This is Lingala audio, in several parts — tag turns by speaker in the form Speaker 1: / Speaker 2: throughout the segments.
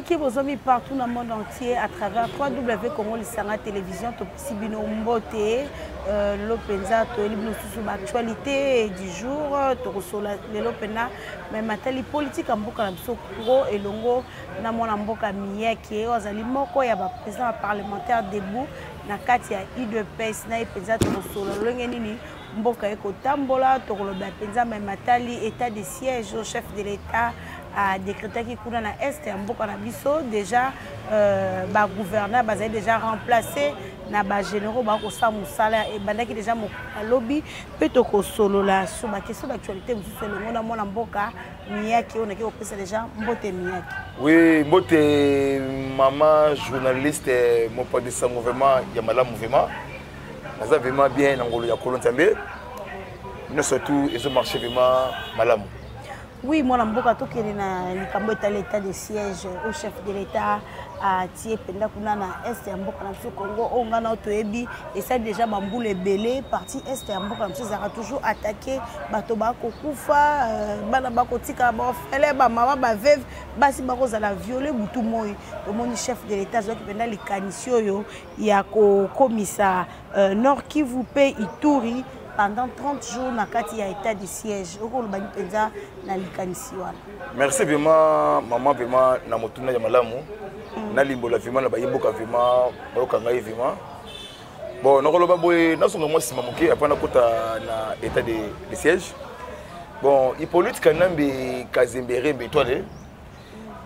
Speaker 1: Baiki bozomi partout dans le monde entier à travers 3W Congo Lisanga Télévision topesi bino mbote euh, lelo mpenza toyeli bino susu baactualité du jour tokosola lelo mpenza me matali politike ya mboka na biso Congo elongo na mwana mboka Miyake oyo azali moko ya baprésident ya parlementaire debout na kati ya UDPS na ye mpenza tokosola lolenge nini mboka ekotambola. Tokoloba mpenza me matali état de siège au chef de l'État adécrétaki kuna na est ya mboka na biso. Déjà euh, bagouverneur bazali déjà remplacé na bagénéraux, bakosala mosala ebandaki déjà alobi, mpe tokosolola sur baquestion d'actualité mosusu elongo na mwana mboka Miyaki oyo naki kopesa déjà mbote. Miyaki.
Speaker 2: Oui, mbote mama journaliste, mopanzi sango vraiment ya malamu. Vraiment naza vraiment bien na ngolu ya kolo Nzambe, nyonso tout ezomarche vraiment malamu.
Speaker 1: Oui, mwana mboka, tokende na likambo etali état de siège au chef de l'État atie mpenza kuna na est ya mboka na biso Congo. Oyo ngai nao toyebi, esali déjà bambula ebele, partie est ya mboka na biso ezalaka toujours attaqué, bato bakokufa, bana bakotikala baorphelin, bamama, baveuve, basi bakozala violé butu moi. Tomoni chef de l'État azwaki mpenza likanisi oyo ya kokomisa Nord Kivu mpe Ituri pendant 30 jours na kati ya état de siège. Okolobaki mpenza na likanisi wana?
Speaker 2: Merci vraiment mama, vraiment na motuna ya malamu. Nalimbola vraiment na bayimboka, vraiment bayoka ngai vraiment. Bon, nakoloba boye, nasonga mwa nsima moke apa nakota na état de siège. Bon, Hippolyte Kanambe Kazemberembe Étoile,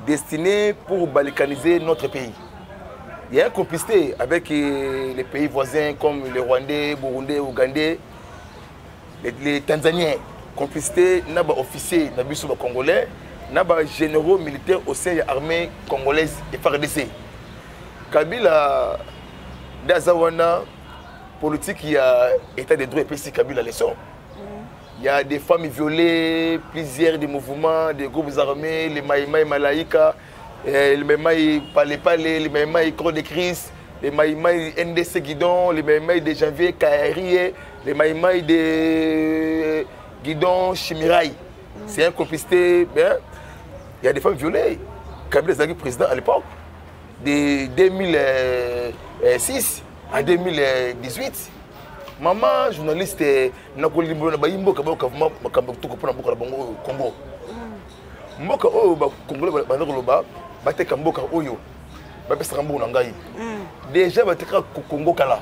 Speaker 2: destiné pour balkaniser notre pays. Il y a une complicité avec les pays voisins comme les Rwandais, Burundais, Ougandais, les Tanzaniens. Complicité na ba officier na biso ba Congolais, na ba généraux militaires au sein de l'armée congolaise et FARDC. Kabila nde aza wana, politique ya état de droit epesi Kabila leçon. Il y a des femmes violées, plusieurs des mouvements, des groupes armés, les Maïmaï Malaïka, les Maïmaï Palé Palé, les Maïmaï Croix de Christ, les Maïmaï NDC Guidon, les Maïmaï de Janvier Kaerie, les Maïmaï de Guidon Chimirai. C'est un complicité. Ben, il y a des femmes violées. Kabila ezalaki président à l'époque, de 2006 à 2018. Mama journaliste, nakolimbola na bayimboka bayoka makambo kitoko mpona mboka na bango oyo Congo. Mboka oyo bacongolais banda koloba bateka mboka oyo, bapesaka mbongo na ngai. Déjà batekaka Congo kala.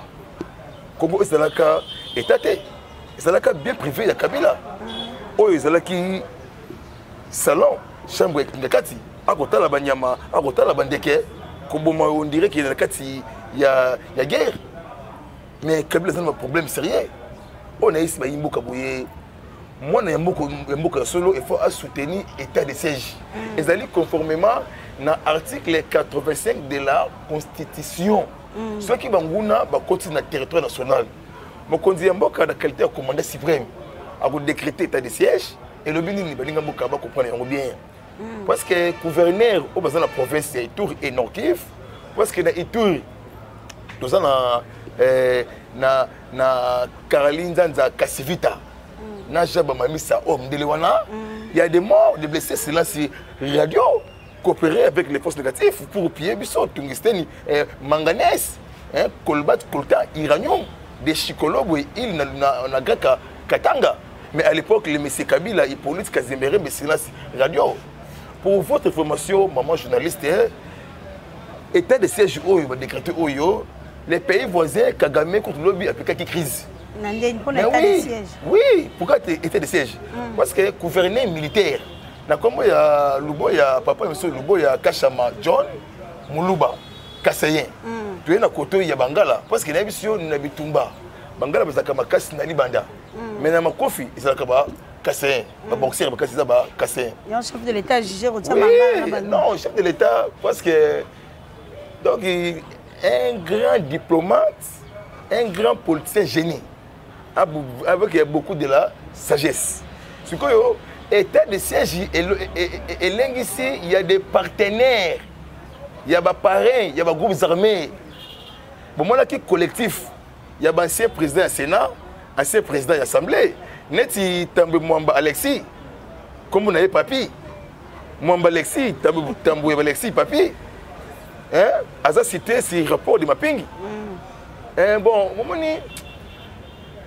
Speaker 2: Congo ezalaka état te, ezalaka bien privé ya Kabila. Oyo ezalaki salon, chambre ya kati, akotala banyama, akotala bandeke, koboma, on dirait qu'il na kati ya guerre. Mais Kabila aza na baproblème sérieux oyo nayesi bayimboka boye. Mwana ya mboka ya solo, il faut asoutenir état de siège. Ezali conformément na article 85 de la constitution. Soki banguna bakoti na territoire national, mokonzi ya mboka na qualité ya commandant suprême akodécréter état de siège. Elobi nini? Baninga mboka bacomprendre yango bien, parce que gouverneur oyo baza na province ya Ituri et Nord Kivu, parce que na Ituri toza na Karali Nzanza Kasivita na Jean Bamamisa oyo mondele wana. Il y a des morts, des blessés, silence radio, coopérer avec les forces négatives pour piller biso tungstène, manganèse, hein, cobalt, coltan, uranium de Chikolobo île na Graka Katanga. Mais à l'époque, le monsieur Kabila Hippolyte Kazemberembe, silence radio. Pour votre information, maman journaliste, hein, état de siège oyo badécrété oyo, les pays voisins, Kagame contre lobi aplikaki crise.
Speaker 1: Na ndenge mpona état de siège?
Speaker 2: Oui, pourquoi état de siège? Parce que gouverneur militaire na nkombo ya Luboya, papa biso Luboya Kashama John Muluba Kasayen. Toye na koto ya bangala, parce que nayebi yo na bitumba bangala bazalaka makasi na libanda, mais na makofi ezalaka ba Kasayen, baboxer makasi eza ba Kasayen.
Speaker 1: Yon chef de l'État jugé kotia bangala na
Speaker 2: Oui, non, chef de l'État, parce que donc un grand diplomate, un grand politicien génie avec beaucoup de la sagesse. Sikoyo état de siège elengisi, il y a des partenaires, il y a baparrain, il y a bagroupes armés. Bomonaki collectif ya baancien président ya Sénat, ancien président ya Assemblée, neti Tambwe Mwamba Alexis, kombo na ye Papi Mwamba Alexis, Tambwe Alexis Papi. Hein? Aza cité sur rapport de mapping. Hein, bon, momoni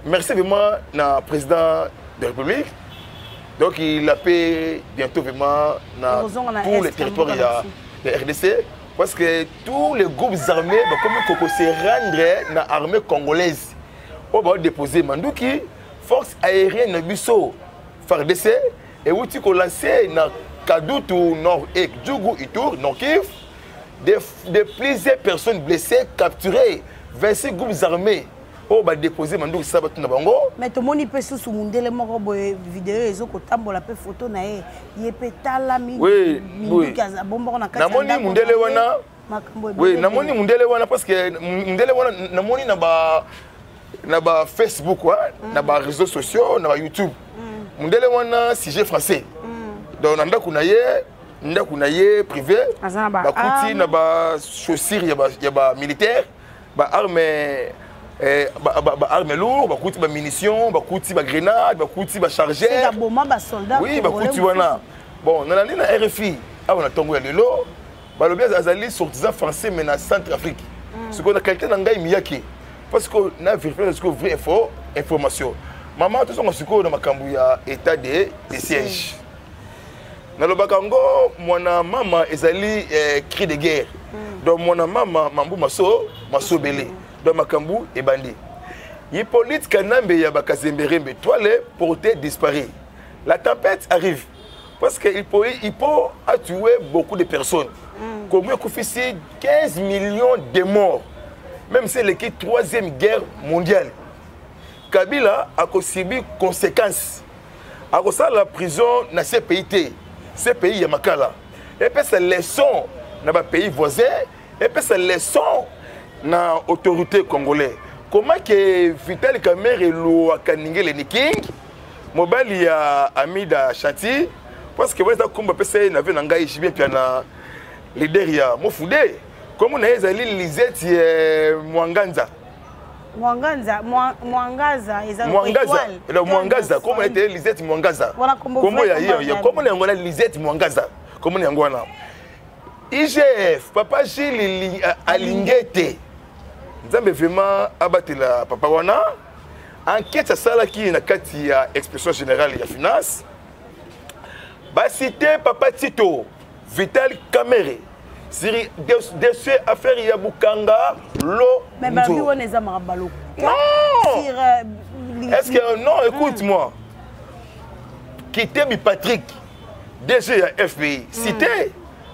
Speaker 2: merci vraiment na président de la République. Donc il a fait bientôt vraiment na tous les territoires ya ya RDC parce que tous les groupes armés bakomi koko se rendre na armée congolaise oyo baodépose manduki. Force aérienne na biso FARDC euti kolancer na Kadutu, Nord et Djugu, Ituri, Nord Kivu, de plusieurs personnes blessées, capturées, 26 groupes armés oyo badépose manduki sasa batuna bango.
Speaker 1: Mais tomoni mpe susu mundele moko boye, video ezokotambola mpe foto na ye, ye mpe tala minduki abombako na kati.
Speaker 2: Namoni mundele wana. Oui, namoni mundele wana, parce que mundele wana namoni na ba Facebook, na ba réseaux sociaux, na ba YouTube. Mundele wana sujet français. Donc na ndako na ye, ndako na ye privé, bakuti na ba chaussure ya ba militaire, ba arme, ba arme lourd, bakuti ba munition, bakuti ba grenade, bakuti ba chargeur.
Speaker 1: Oui,
Speaker 2: bakuti wana. Bon, nalandi na RFI awa na ntongo ya lelo, balobi azali sortisant français mais na Centre Afrique. Sikoyo na qualité na ngai miyaki, parce que na vérifie sikoyo vraie information. Mama, tozonga sikoyo na makambo ya état de siège. Nalobaka yango, mwana mama, ezali cri de guerre. Donc mwana mama mambu maso masobele. Donc makambo ebandi. Hippolyte Kanambe ya Bakazemberembe, toile porté disparu, la tempête arrive, parce que Hippo a tué beaucoup de personnes. Congo ekufisi 15 millions de morts, même si eleki troisième guerre mondiale. Kabila akosubir conséquence, akosala prison na CPI te, CPI ya Makala. Epesa leçon na bapays voisin, epesa leçon na autorité congolais. Comment que Vital Kamerhe elowaka Ningeleni King, mobali ya Amida Shanti? Parce que eza kombo apesa ye na ve na ngai Jibie Mpia na leader ya Mofude. Kombo na ye ezali Lisette Mwanganza.
Speaker 1: Mwanganza, Mwangaza eza.
Speaker 2: Mwangaza, Mwangaza. Kombo na ye te Lisette Mwangaza. Kombo ya ye, kombo na yango wana Lisette Mwangaza, kombo na yango wana. IGF, papa Gilles Alingete, Nzambe vraiment abatela papa wana. Enquête asalaki na kati ya Inspection générale ya finance, bacité papa Tito Vital Kamerhe sur dossier affaire ya Bukanga Lo.
Speaker 1: Mais babi wana eza makambo.
Speaker 2: Non, est-ce que non, écoute-moi. Kitebi Patrick, DG ya FBI, cité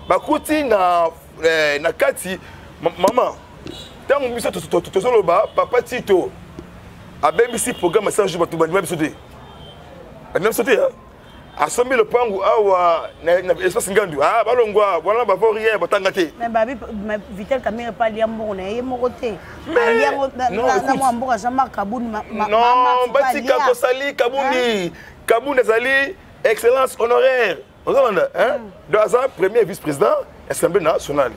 Speaker 2: bakuti na kati. Mama, ntango biso tozoloba papa Tito abebisi programme ya 100 jours, bato bandima biso te, bandima biso te. Asombi lopangu awa na espace Ngandu. Ah, balongwa wana, bavo rien, batanga te.
Speaker 1: Mais babi Vital Kamerhe pa alia mbongo na ye moko te, aliango na mwa mboka Jean-Marc Kabund.
Speaker 2: Non, batika kosali Kabundi. Kabundi azali excellence honoraire, ozolanda, hein? Donc aza premier vice président Assemblée nationale.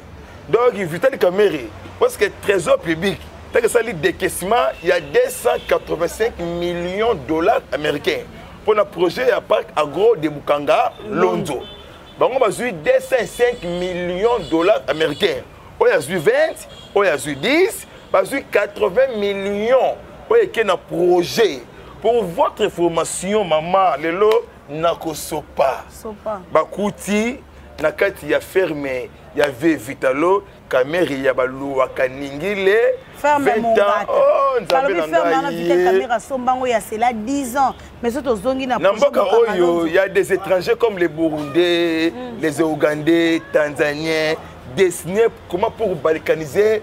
Speaker 2: Donc Vital Kamerhe, parce que Trésor public ntango esali décaissement ya 285 millions de dollars américains mpona projet ya parc agro de Bukanga Lonzo, bango bazwi 205 millions de dollars américains. Oyo azwi 20, oyo azwi 10, bazwi 80 millions oyo eke na projet. Pour votre information, mama, lelo nakosopa. Bakuti na kati ya ferme ya v Vitalo Kamerhe ya baluwaka ningile.
Speaker 1: Ferme. 20 ans. Oh, Nzambe na ngai! Kamerhe asombango ya cela 10 ans, mais so tozongi
Speaker 2: na na mboka oyo ya des étrangers comme les Burundais, les Ougandais, Tanzaniens, dessinés comment pour balkaniser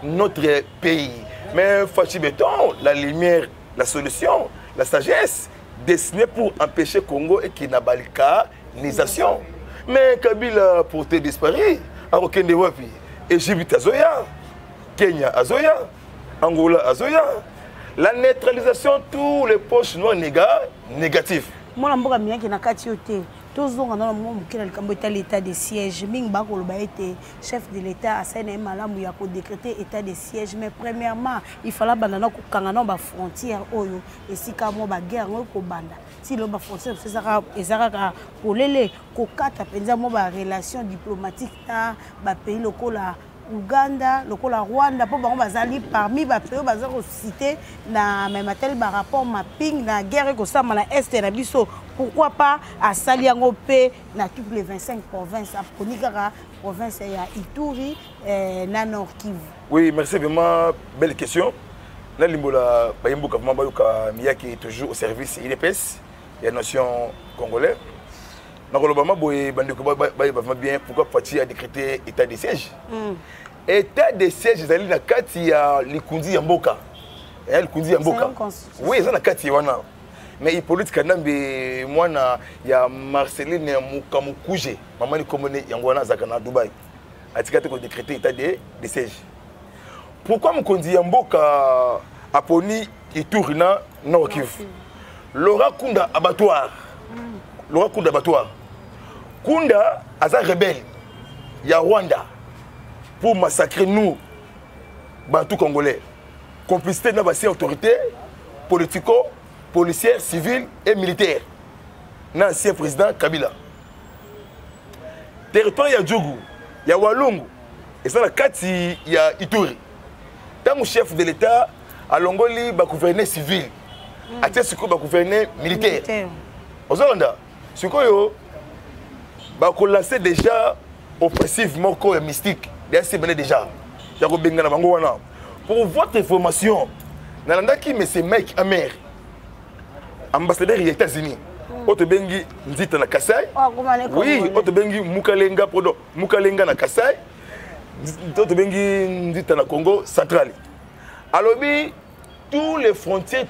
Speaker 2: notre pays. Mais Fatshi Béton, la lumière, la solution, la sagesse, destinée pour empêcher Congo et qui n'a balkanisation. Mais Kabila porté disparu, akokende wapi? Égypte azoya, Kenya azoya, Angola azoya. La neutralisation, tous les poches noires négatifs.
Speaker 1: Mwana mboka miyaki na kati yo te. Tozonga nano mwa moke na likambo etali état de siège. Mingi bakoloba ete chef de l'État asali na ye malamu ya kodécréter état de siège, mais premièrement il fallait banda na kokanga nano bafrontière oyo esika mwa baguerre yango ekobanda. Ti lelo bafrontière biso eza kaka polele. Kokata mpenza mwa barelation diplomatique na bapays lokola Uganda, lokola Rwanda, mpo bango bazali parmi bapays oyo baza kociter na meme atali barapport mapping na guerre ekosalama na Est na biso. Pourquoi pas asali yango mpe na toutes les 25 provinces? Aponi kaka province ya Ituri na Nord Kivu.
Speaker 2: Oui, merci, vraiment belle question. Nalimbola bayimbuka vraiment bayoka. Miyaki toujours au service UDPS ya nation congolais. Nakoloba ma boye, bandeko bayeba vraiment bien pourquoi Fatshi a décrété état de siège. État de siège ezali na kati ya likundi ya mboka, ya likundi ya mboka. Oui, eza na kati wana. Mais Hippolyte Kanambe, mwana ya Marceline Mukamukuje, mama nikomone yango wana, azalaka na Dubai, atika te kodécréter état de siège. Pourquoi mokonzi ya mboka aponi Ituri na Nord Kivu? Laurent Kunda abattoir, Laurent Kunda abattoir, Kunda aza rebelle ya Rwanda pour massacrer nous Bantu congolais, complicité na basie autorité politico policière, civile et militaire na ancien président Kabila. Territoire ya Djugu, ya Walungu eza na kati ya Ituri. Ntango chef de l'État alongoli bagouverneur civil, atie sikoyo bagouverneur militaire. Ozolanda, sikoyo bakolancer déjà offensive moko ya mystique deya déjà ya kobengana bango wana. Pour votre information, nalandaki monsieur Mike Hammer, ambassadeur ya États-Unis, oyo tobengi Nzita na Kasai. Oui, oyo tobengi Mukalenga, pardon, Mukalenga na Kasai, oyo tobengi Nzita na Congo central, alobi tous les frontières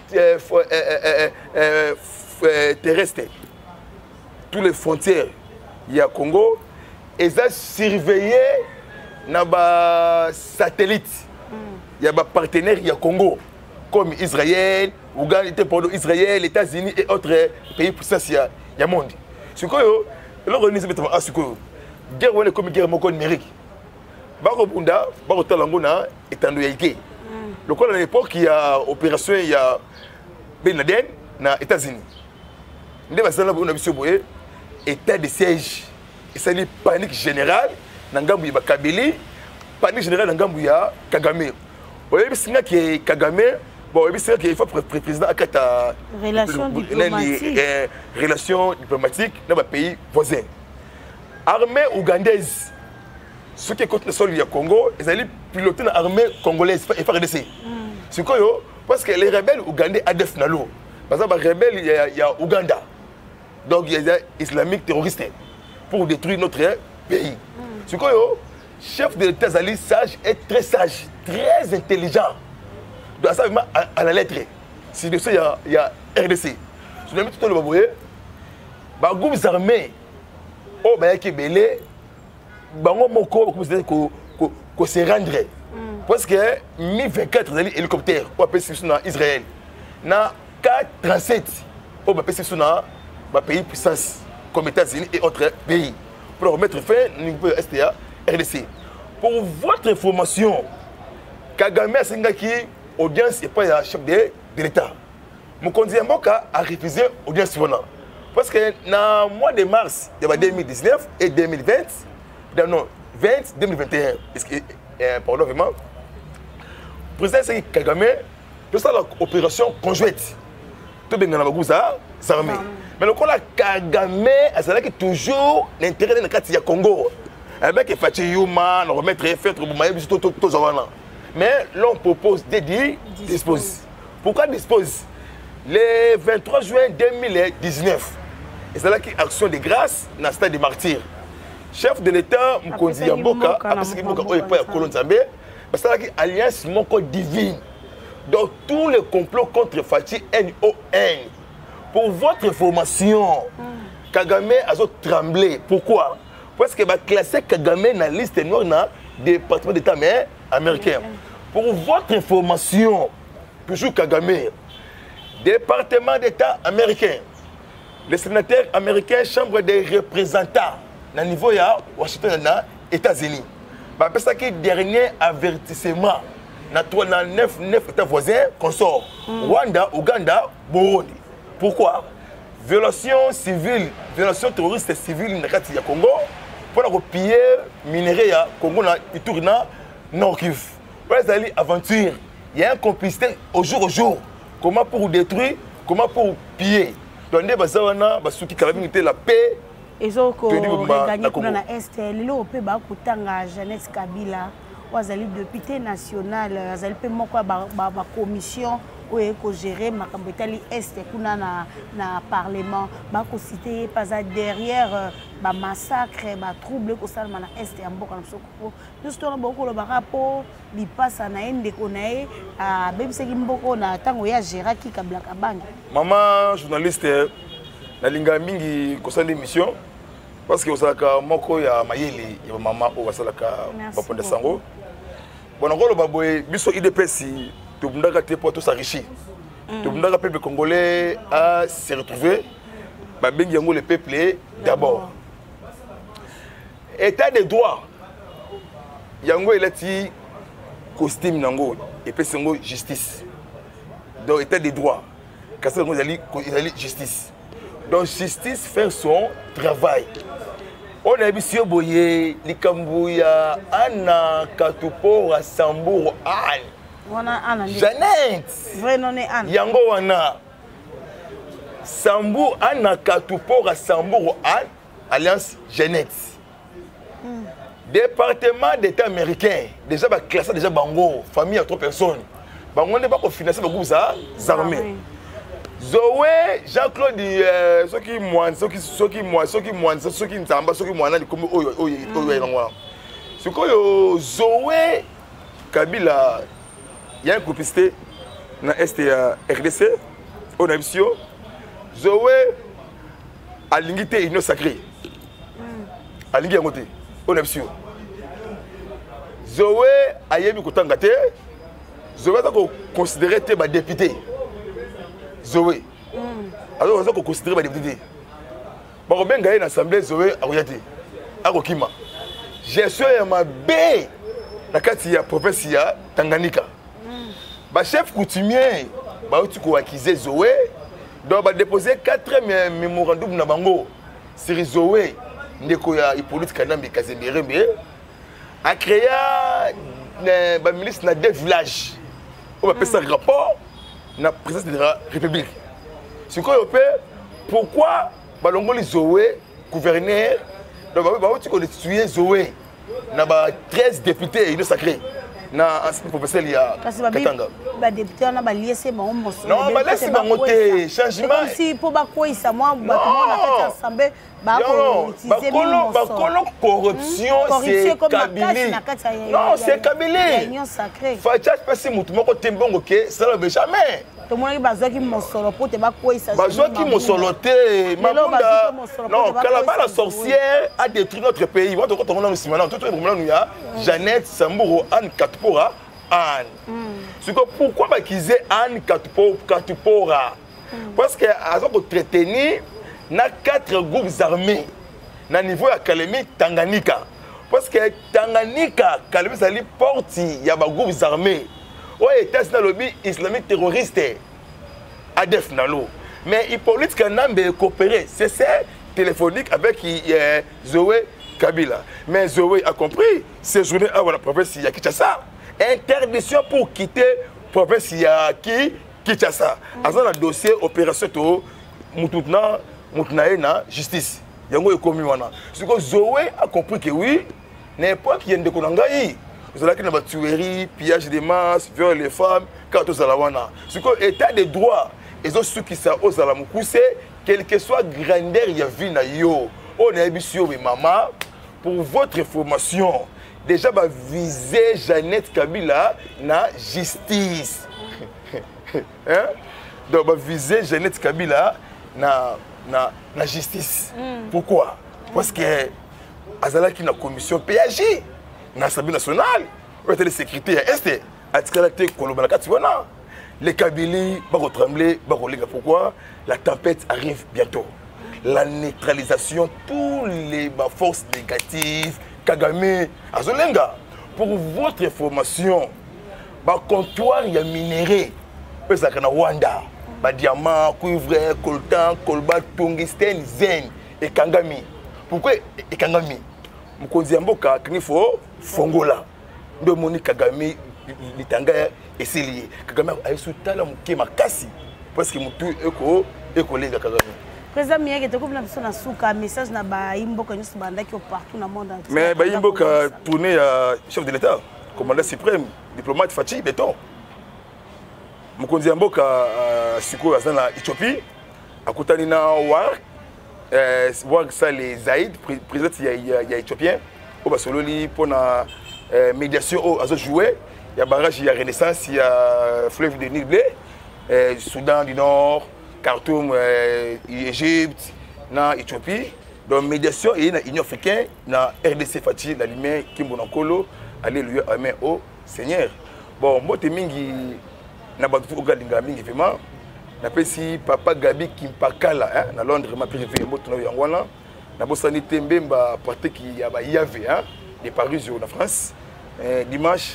Speaker 2: terrestres, tous les frontières ya Congo eza surveillé na basatellite ya bapartenaire ya Congo comme Israël, Uganda, pardon, Israël, États-Unis et autres pays puissance ya monde. Sikoyo eloko nini ezobetama? A sikoyo guerre wana ekomi guerre moko numérique. Bakobunda, bakotala yango na etando ya ike lokola na époque ya opération ya Ben Laden na États-Unis. Nde basala boyo na biso boye. État de siège esali panique générale na ngambu ya bakabili, panique générale na ngambu ya Kagame. Oyebisi nga ke Kagame, bon, oyebisi nga ke il faut président akata
Speaker 1: relation diplomatique.
Speaker 2: Relation diplomatique na bapays voisin. Armée ougandaise soki ekoti na sol ya Congo, ezali piloté na armée congolaise, FARDC. Sikoyo parce que les rebelles ougandais ADF NALU baza barebelle ya Uganda, donc eza islamique terroriste pour détruire notre pays. Sikoyo chef de l'État azali sage et très sage, très intelligent, donc aza vraiment à la lettre si dossier ya RDC. Soki toloba boye, bagroupes armés oyo bayaki ebele, bango moko bakomi kose rendre, parce que Mi 24 ezali hélicoptère oyo bapesi biso na Israël, na K37 oyo bapesi biso na bapays puissance comme États-Unis et autres pays pour remettre fin niveau ya Est ya RDC. Pour votre information, Kagame asengaki audience epai ya chef de l'État. Mokonzi ya mboka arefusé audience wana parce que na mois de mars ya ba 2019 et 2020, non, 20 2021, pardon, vraiment, président esaki Kagame tosala opération conjointe, tobengana bagroupes armés. Mais lokola Kagame azalaki toujours na intérêt na kati ya Congo avec Fatshi yuma na remettre fin, toboma ye biso tozwa wana. Mais l'on propose de dire dispose. Pourquoi dispose? Le 23 juin 2019 ezalaki action de grâce na stade de Martyr. Chef de l'État, mokonzi ya mboka, apesaki mboka oyo epai ya Kolo Nzambe. Basalaki alliance moko divine. Donc tous les complots contre Fatshi, non. Pour votre information, Kagame azo tremblé. Pourquoi? Parce que baclassé Kagame na liste noire na département d'État mais américain. Pour votre information, toujours Kagame, département d'État américain. Les sénateurs américains, Chambre des représentants, na niveau ya Washington na États-Unis, bapesaki dernier avertissement na 3 na 9 9 états voisins consort Rwanda, Ouganda, Burundi. Pourquoi? Violation civile, violation terroriste civile na kati ya Congo mpona kopiller minerai ya Congo na Ituri na Nord Kivu. Oyo ezali aventure, il y a un complicité au jour au jour, comment pour détruire, comment pour piller. Donc nde baza wana basuki kala mingi te, la paix
Speaker 1: Ezokoregagner kuna na Est. Lelo mpe bakotanga Jeannette Kabila oyo azali député national, azali mpe moko ya bacommission oyo ekogérer makambo etali Est kuna na parlement. Bakociter ye mpe aza derrière bamassacre, batrouble ekosalama na Est ya mboka na biso. Po nyonso tona bokolobaka mpo lipasa na ye, ndeko na ye abebisaki mboka na ntango ye agéraki Kabila Kabange.
Speaker 2: Mama journaliste, nalingaka mingi kosala émission parce que ozalaka moko ya mayele ya bamama oyo basalaka baponda sango. Bon, nakoloba boye, biso UDPS tobundaka te mpo tos'enrichir. Tobundaka peuple congolais à se retrouver. Babengi yango le peuple d'abord. État de droit yango elati costume nango, epesi yango justice. Donc état de droit kasi yango ezali justice. Donc justice faire son travail. Oyo nayebisi yo boye, likambo ya Ana Katupora Samburu Anne.
Speaker 1: Wana Ana.
Speaker 2: Jeannette.
Speaker 1: Vrai nom Anne.
Speaker 2: Yango wana Samburu Ana Katupora Samburu Anne alliance Jeannette. Département d'état américain déjà baclasse déjà bango, famille ya trois personnes, bango nde bakofinancer bagroupe za armée. Zoé Jean-Claude soki mwana, soki mwana, soki mwana, soki nzamba, soki mwana likomi oyo oyo oyo yango wana. Sikoyo Zoé Kabila ya complicité na Est ya RDC oyo na biso yo. Zoé alingi te union sacrée, alingi yango te oyo na biso yo. Zoé ayebi kotanga te. Zoé aza koconsidérer te badéputé. Zoé aza koconsidérer badéputé te. Bakobenga ye na assemblée, Zoé akoya te, akokima. Gestion ya mabe na kati ya province ya Tanganyika, bachef coutumier bauti koaccuser Zoé. Donc badépose 4 mémorandum na bango sur Zoé, ndeko ya Hippolyte Kanambe Kazemberembe. Acréa bamilice na deux villages oyo bapesa rapport na présidence de la République. Sikoyo mpe pourquoi balongoli Zoé gouverneur? Donc bauti kodestituer Zoé na ba 13 députés union sacrée na assemblée provinciale ya Katanga.
Speaker 1: Badéputé wana baliesi bango mosolo.
Speaker 2: Non, balesi bango te. Changement
Speaker 1: si mpo bakweyisa mwa bato moko na kati ya assemblée.
Speaker 2: Bakolo, bakolo corruption, c'est Kabili. Non, c'est Kabili.
Speaker 1: Union sacrée.
Speaker 2: Fatshi apesi motu moko te mbongo ke sala be, jamais.
Speaker 1: Tomonaki bazwaki mosolo mpo te bakweyisa.
Speaker 2: Bazwaki mosolo te, Mabunda. Non, Kalaba la sorcière a détruit notre pays. Wana tokotongo nanu nsima nanu toto nanu ya Jeannette Samburu Anne Katupora Anne. Sikoyo pourquoi baaccuser Anne Katupora? Parce que aza koentretenir na quatre groupes armés na niveau ya Kalemi Tanganyika, parce que Tanganyika, Kalemi ezali porte ya bagroupes armés oyo États-Unis alobi islamique terroriste ADF nalo. Mais Hippolyte Kanambe coopéré, c'est téléphonique avec Zoé Kabila. Mais Zoé a compris, séjourné awa na province ya Kinshasa, interdiction pour quitter province ya Kinshasa. Aza na dossier opération to mutu na mutu na ye na justice, yango ekomi wana. Sikoyo Zoé a compris que oui, na époque ya ndeko na ngai ozalaki na batuerie, pillage de masse, viol les femmes, kaka tozala wana. Sikoyo état de droit ezosukisa ozala mokuse, quelle que soit grandeur ya vie na yo. Oyo nayebisi yo, mama, pour votre information, déjà baviser Jeannette Kabila na justice, hein? Donc baviser Jeannette Kabila na justice. Pourquoi? Parce que azalaki na commission PAJ na Assemblée nationale oyo etali sécurité ya Est. Atikala te koloba na kati wana. Les Kabili bakotremble, bakolinga. Pourquoi? La tempête arrive bientôt. La neutralisation, tous les forces négatives, Kagame, azolenga. Pour votre information, bacomptoir ya minerai oyo ezalaka na Rwanda, badiamant, cuivre, coltan, cobalt, tungstène, zinc, ekangami. Pourquoi ekangami? Mokonzi ya mboka akangi fo fongola. Nde omoni Kagame litanga esili ye. Kagame ayesu tala moke makasi parce que motu eko ekolenga Kagame.
Speaker 1: Président Miyake, tokomi na biso na suka. Message na bayimboka nyonso bandaki yo partout na monde entier.
Speaker 2: Mais bayimboka, tournée ya chef de l'État, commandant suprême, diplomate Fatshi Béton, mokonzi ya mboka, sikoyo aza na Éthiopie, akutani na Wark Sale Zaid, président ya éthiopien, oyo basololi mpona médiation oyo azojoue ya barrage ya renaissance ya fleuve de Nil Bleu, Soudan du Nord, Khartoum, Égypte na Éthiopie. Donc médiation eye na Union africaine na RDC. Fatshi la lumière, kimbo na nkolo, alléluia, amen au Seigneur. Bon, mbote mingi na bato oyo alingaka mingi vraiment. Napesi papa Gabi Kimpakala, hein, na Londres, ma privé, mbote na yango wana. Nabosani te Mbemba Patrik ya bayave, hein, de Paris na France, dimanche,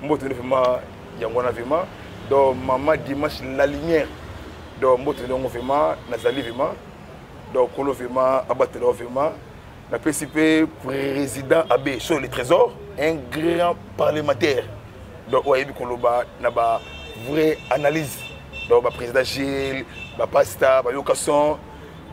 Speaker 2: mbote na vraiment yango wana vraiment. Donc mama Dimanche la lumière, donc mbote na yango vraiment. Nazali vraiment, donc kolo vraiment abatela vraiment. Napesi mpe président Abbé sur le Trésor, un grand parlementaire, donc oyo ayebi koloba na ba vraie analyse. Donc baprésident Gilles, bapasta bayoka son.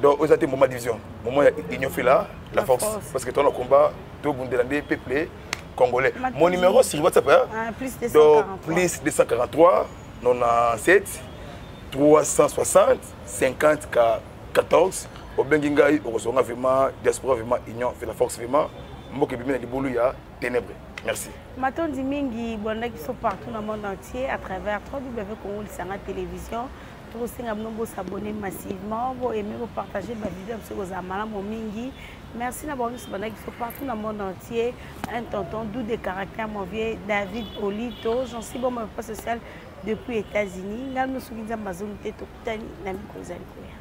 Speaker 2: Donc oyo eza te moment division, moment ya union fait la force, parce que tona combat tobundela nde peuple congolais. Mon numéro sur WhatsApp, hein?
Speaker 1: Ah, plus
Speaker 2: donc
Speaker 1: 243.
Speaker 2: Plus 243 97 360 50 14. Obengi ngai, okozonga vraiment. Diaspora vraiment, union fait la force vraiment. Mboka ebimi na libulu ya ténèbre. Merci.
Speaker 1: Matondi mingi. Bolandaki biso partout na monde entier à travers 3W Congo Lisanga Télévision. Tokosenga bino bosabonner massivement, boaime, bopartage bavideo biso, kozala malamu mingi. Merci na bango nyonso bandaki biso partout na monde entier. Un tonton doux de caractère, mon vieux David Olito, j'en suis bon, papa social depuis États-Unis. Ngai no, soki Nzambe azongi te, tokutani na mikolo ezali koya.